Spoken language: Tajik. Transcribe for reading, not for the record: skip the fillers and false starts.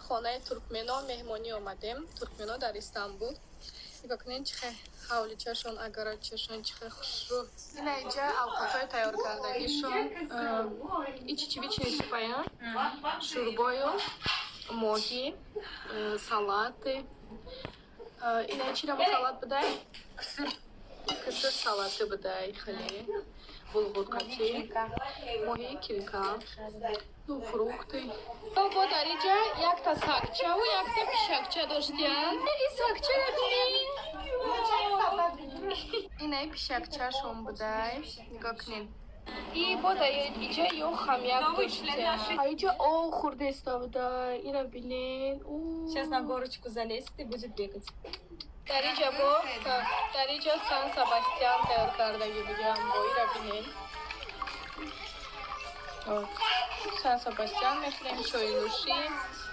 Хонаи туркмено меҳмонӣ омадем. Туркмено дар Истанбул. Нигоҳ кунед, чӣ хел ҳавличашон, огородчашон, чӣ хел хушрӯ. Ина иҷа авқотҳои тайёр кардагишон. И чечевичный супая, шӯрбою моҳӣ, салаты. Ина чӣ рамо салат будай? Кисир салаты будай, хеле булғурқатӣ, моҳии килка, ну, фрукты. Бо дар иҷа якта сагчаву якта пишакча доштиян. И сагчара бинед, инаи пишакчашон будай, нигоҳ кунед. И бо дар иҷа ё хомяк доштиян. А иҷа ов хӯрдеста будай, ира бинед. Сейчас на горочку залезет и будет бегать. Дар иҷа бо дар иҷа Сан Себастьян тайёр кардагӣ будиам, бо ира бинед. Вот. Сан Себастьян мехӯрем, чойнӯшӣ.